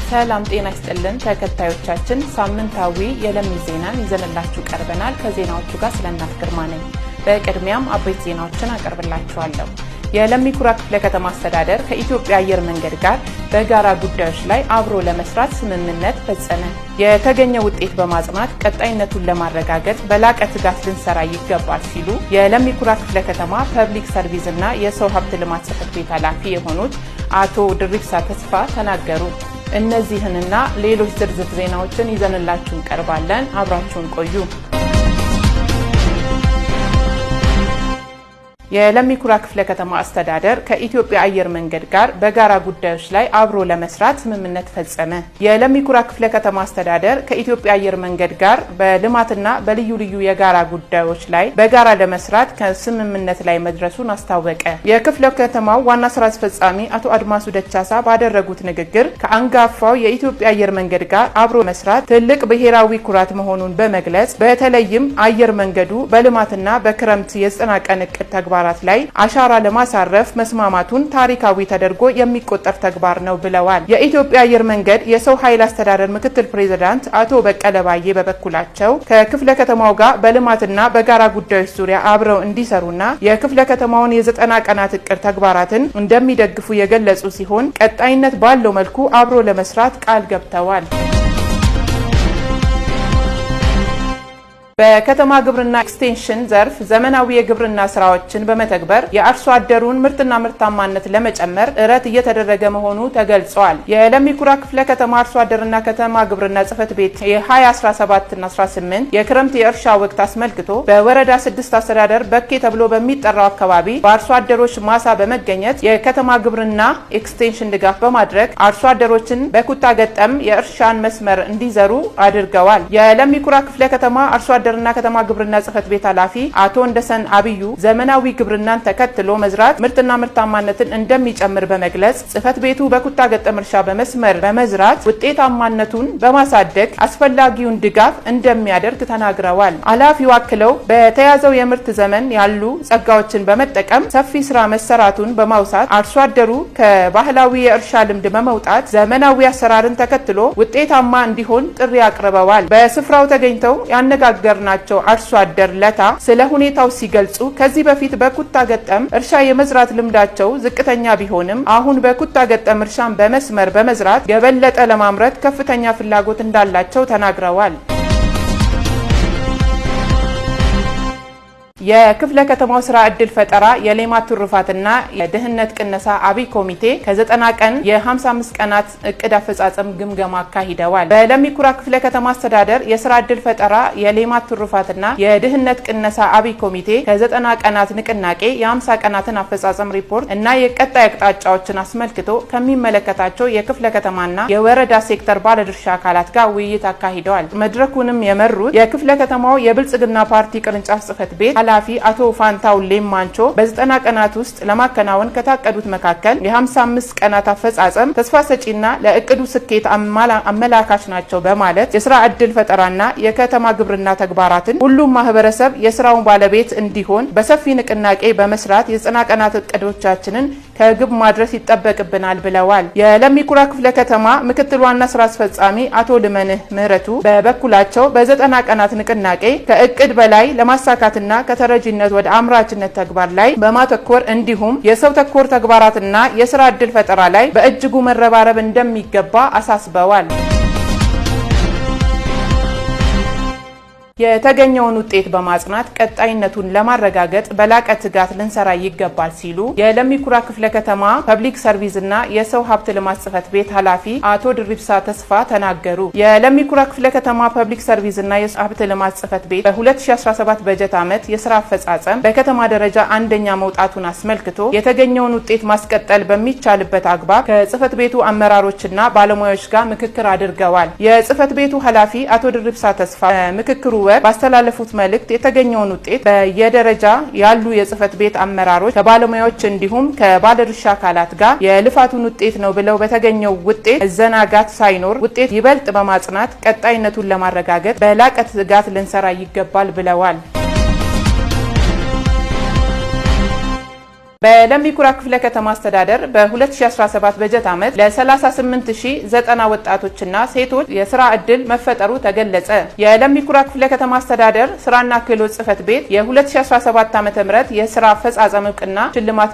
ሰላም ጤና ይስጥልን ተከታዮቻችን፣ ሳምንታዊ የለሚ ዜናን ይዘንላችሁ ቀርበናል። ከዜናዎቹ ጋር ስለእናት ግርማ ነኝ። በቅድሚያም አበይት ዜናዎችን አቀርብላችኋለሁ። የለሚ ኩራ ክፍለ ከተማ አስተዳደር ከኢትዮጵያ አየር መንገድ ጋር በጋራ ጉዳዮች ላይ አብሮ ለመስራት ስምምነት ፈጸመ። የተገኘ ውጤት በማጽናት ቀጣይነቱን ለማረጋገጥ በላቀ ትጋት ልንሰራ ይገባል ሲሉ የለሚ ኩራ ክፍለ ከተማ ፐብሊክ ሰርቪስ እና የሰው ሀብት ልማት ጽሕፈት ቤት ኃላፊ የሆኑት አቶ ድሪብሳ ተስፋ ተናገሩ። እነዚህንና ሌሎች ዝርዝር ዜናዎችን ይዘንላችሁ እንቀርባለን። አብራችሁን ቆዩ። የለሚ ኩራ ክፍለ ከተማ አስተዳደር ከኢትዮጵያ አየር መንገድ ጋር በጋራ ጉዳዮች ላይ አብሮ ለመስራት ስምምነት ፈጸመ። የለሚ ኩራ ክፍለ ከተማ አስተዳደር ከኢትዮጵያ አየር መንገድ ጋር በልማትና በልዩ ልዩ የጋራ ጉዳዮች ላይ በጋራ ለመስራት ከስምምነት ላይ መድረሱን አስታወቀ። የክፍለ ከተማው ዋና ስራ አስፈጻሚ አቶ አድማሱ ደቻሳ ባደረጉት ንግግር ከአንጋፋው የኢትዮጵያ አየር መንገድ ጋር አብሮ መስራት ትልቅ ብሔራዊ ኩራት መሆኑን በመግለጽ፣ በተለይም አየር መንገዱ በልማትና በክረምት የ90 ቀን እቅድ ተግባራት ላይ አሻራ ለማሳረፍ መስማማቱን ታሪካዊ ተደርጎ የሚቆጠር ተግባር ነው ብለዋል። የኢትዮጵያ አየር መንገድ የሰው ኃይል አስተዳደር ምክትል ፕሬዚዳንት አቶ በቀለ ባዬ በበኩላቸው፣ ከክፍለ ከተማው ጋር በልማትና በጋራ ጉዳዮች ዙሪያ አብረው እንዲሰሩና የክፍለ ከተማውን የ90 ቀናት እቅድ ተግባራትን እንደሚደግፉ የገለጹ ሲሆን፣ ቀጣይነት ባለው መልኩ አብሮ ለመስራት ቃል ገብተዋል። በከተማ ግብርና ኤክስቴንሽን ዘርፍ ዘመናዊ የግብርና ስራዎችን በመተግበር የአርሶ አደሩን ምርትና ምርታማነት ለመጨመር ጥረት እየተደረገ መሆኑ ተገልጿል። የለሚ ኩራ ክፍለ ከተማ አርሶ አደርና ከተማ ግብርና ጽሕፈት ቤት የ2017ና 18 የክረምት የእርሻ ወቅት አስመልክቶ በወረዳ 6 አስተዳደር በኬ ተብሎ በሚጠራው አካባቢ በአርሶ አደሮች ማሳ በመገኘት የከተማ ግብርና ኤክስቴንሽን ድጋፍ በማድረግ አርሶ አደሮችን በኩታ ገጠም የእርሻን መስመር እንዲዘሩ አድርገዋል። የለሚ ኩራ ክፍለ ከተማ አርሶ አደርና ከተማ ግብርና ጽሕፈት ቤት ኃላፊ አቶ እንደሰን አብዩ፣ ዘመናዊ ግብርናን ተከትሎ መዝራት ምርትና ምርታማነትን እንደሚጨምር በመግለጽ፣ ጽሕፈት ቤቱ በኩታ ገጠም እርሻ በመስመር በመዝራት ውጤታማነቱን በማሳደግ አስፈላጊውን ድጋፍ እንደሚያደርግ ተናግረዋል። ኃላፊው አክለው፣ በተያዘው የምርት ዘመን ያሉ ጸጋዎችን በመጠቀም ሰፊ ስራ መሰራቱን በማውሳት፣ አርሶ አደሩ ከባህላዊ የእርሻ ልምድ በመውጣት ዘመናዊ አሰራርን ተከትሎ ውጤታማ እንዲሆን ጥሪ አቅርበዋል። በስፍራው ተገኝተው ያነጋገርናቸው አርሶ አደር ለታ ስለ ሁኔታው ሲገልጹ፣ ከዚህ በፊት በኩታ ገጠም እርሻ የመዝራት ልምዳቸው ዝቅተኛ ቢሆንም፣ አሁን በኩታ ገጠም እርሻን በመስመር በመዝራት የበለጠ ለማምረት ከፍተኛ ፍላጎት እንዳላቸው ተናግረዋል። የክፍለ ከተማው ስራ ዕድል ፈጠራ፣ የሌማት ትሩፋትና የድህነት ቅነሳ አብይ ኮሚቴ ከ90 ቀን የ55 ቀናት እቅድ አፈጻጸም ግምገማ አካሂደዋል። በለሚ ኩራ ክፍለ ከተማ አስተዳደር የስራ ዕድል ፈጠራ፣ የሌማት ትሩፋትና የድህነት ቅነሳ አብይ ኮሚቴ ከ90 ቀናት ንቅናቄ የ50 ቀናትን አፈጻጸም ሪፖርት እና የቀጣይ አቅጣጫዎችን አስመልክቶ ከሚመለከታቸው የክፍለ ከተማና የወረዳ ሴክተር ባለድርሻ አካላት ጋር ውይይት አካሂደዋል። መድረኩንም የመሩት የክፍለ ከተማው የብልጽግና ፓርቲ ቅርንጫፍ ጽህፈት ቤት ኃላፊ አቶ ፋንታው ሌማንቾ፣ በ90 ቀናት ውስጥ ለማከናወን ከታቀዱት መካከል የ55 ቀናት አፈጻጸም ተስፋ ሰጪና ለእቅዱ ስኬት አመላካች ናቸው በማለት፣ የስራ ዕድል ፈጠራና የከተማ ግብርና ተግባራትን ሁሉም ማህበረሰብ የስራውን ባለቤት እንዲሆን በሰፊ ንቅናቄ በመስራት የ90 ቀናት እቅዶቻችንን ከግብ ማድረስ ይጠበቅብናል ብለዋል። የለሚ ኩራ ክፍለ ከተማ ምክትል ዋና ስራ አስፈጻሚ አቶ ልመንህ ምህረቱ በበኩላቸው፣ በ90 ቀናት ንቅናቄ ከእቅድ በላይ ለማሳካትና ከተረጂነት ወደ አምራችነት ተግባር ላይ በማተኮር፣ እንዲሁም የሰው ተኮር ተግባራትና የስራ ዕድል ፈጠራ ላይ በእጅጉ መረባረብ እንደሚገባ አሳስበዋል። የተገኘውን ውጤት በማጽናት ቀጣይነቱን ለማረጋገጥ በላቀ ትጋት ልንሰራ ይገባል ሲሉ የለሚ ኩራ ክፍለ ከተማ ፐብሊክ ሰርቪስ እና የሰው ሀብት ልማት ጽሕፈት ቤት ኃላፊ አቶ ድሪብሳ ተስፋ ተናገሩ። የለሚ ኩራ ክፍለ ከተማ ፐብሊክ ሰርቪስ እና የሰው ሀብት ልማት ጽሕፈት ቤት በ2017 በጀት ዓመት የስራ አፈጻጸም በከተማ ደረጃ አንደኛ መውጣቱን አስመልክቶ፣ የተገኘውን ውጤት ማስቀጠል በሚቻልበት አግባብ ከጽሕፈት ቤቱ አመራሮችና ባለሙያዎች ጋር ምክክር አድርገዋል። የጽሕፈት ቤቱ ኃላፊ አቶ ድሪብሳ ተስፋ ምክክሩ ወቅት ባስተላለፉት መልእክት፣ የተገኘውን ውጤት በየደረጃ ያሉ የጽህፈት ቤት አመራሮች ከባለሙያዎች እንዲሁም ከባለድርሻ አካላት ጋር የልፋቱን ውጤት ነው ብለው፣ በተገኘው ውጤት መዘናጋት ሳይኖር ውጤት ይበልጥ በማጽናት ቀጣይነቱን ለማረጋገጥ በላቀ ትጋት ልንሰራ ይገባል ብለዋል። በለሚ ኩራ ክፍለ ከተማ አስተዳደር በ2017 በጀት ዓመት ለ38,090 ወጣቶችና ሴቶች የስራ ዕድል መፈጠሩ ተገለጸ። የለሚ ኩራ ክፍለ ከተማ አስተዳደር ስራና ክህሎት ጽሕፈት ቤት የ2017 ዓ.ም የስራ አፈጻጸም እውቅና ሽልማት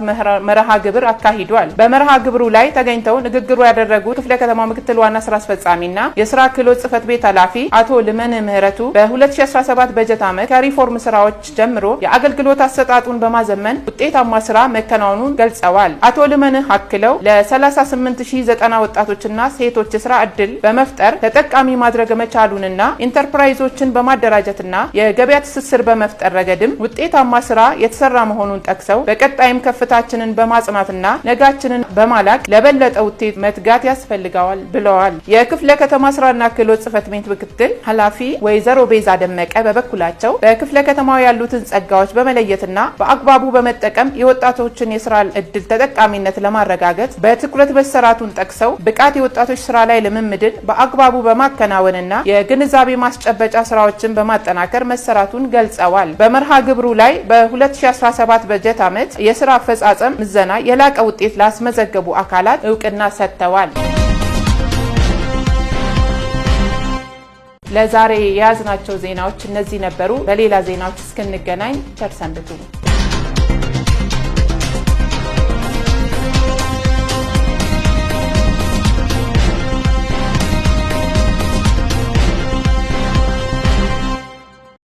መርሃ ግብር አካሂዷል። በመርሃ ግብሩ ላይ ተገኝተው ንግግሩ ያደረጉት ክፍለ ከተማው ምክትል ዋና ስራ አስፈጻሚና የስራ ክህሎት ጽሕፈት ቤት ኃላፊ አቶ ልመን ምህረቱ በ2017 በጀት ዓመት ከሪፎርም ስራዎች ጀምሮ የአገልግሎት አሰጣጡን በማዘመን ውጤታማ ስራ መከናወኑን ገልጸዋል። አቶ ልመንህ አክለው ለ38,090 ወጣቶችና ሴቶች የስራ ዕድል በመፍጠር ተጠቃሚ ማድረግ መቻሉንና ኢንተርፕራይዞችን በማደራጀትና የገበያ ትስስር በመፍጠር ረገድም ውጤታማ ስራ የተሰራ መሆኑን ጠቅሰው በቀጣይም ከፍታችንን በማጽናትና ነጋችንን በማላቅ ለበለጠ ውጤት መትጋት ያስፈልገዋል ብለዋል። የክፍለ ከተማ ስራና ክህሎት ጽሕፈት ቤት ምክትል ኃላፊ ወይዘሮ ቤዛ ደመቀ በበኩላቸው በክፍለ ከተማው ያሉትን ጸጋዎች በመለየትና በአግባቡ በመጠቀም የወጣቶችን የስራ ዕድል ተጠቃሚነት ለማረጋገጥ በትኩረት መሰራቱን ጠቅሰው ብቃት የወጣቶች ስራ ላይ ልምምድን በአግባቡ በማከናወንና የግንዛቤ ማስጨበጫ ስራዎችን በማጠናከር መሰራቱን ገልጸዋል። በመርሃ ግብሩ ላይ በ2017 በጀት ዓመት የስራ አፈጻጸም ምዘና የላቀ ውጤት ላስመዘገቡ አካላት እውቅና ሰጥተዋል። ለዛሬ የያዝናቸው ዜናዎች እነዚህ ነበሩ። በሌላ ዜናዎች እስክንገናኝ ቸር ሰንብቱ።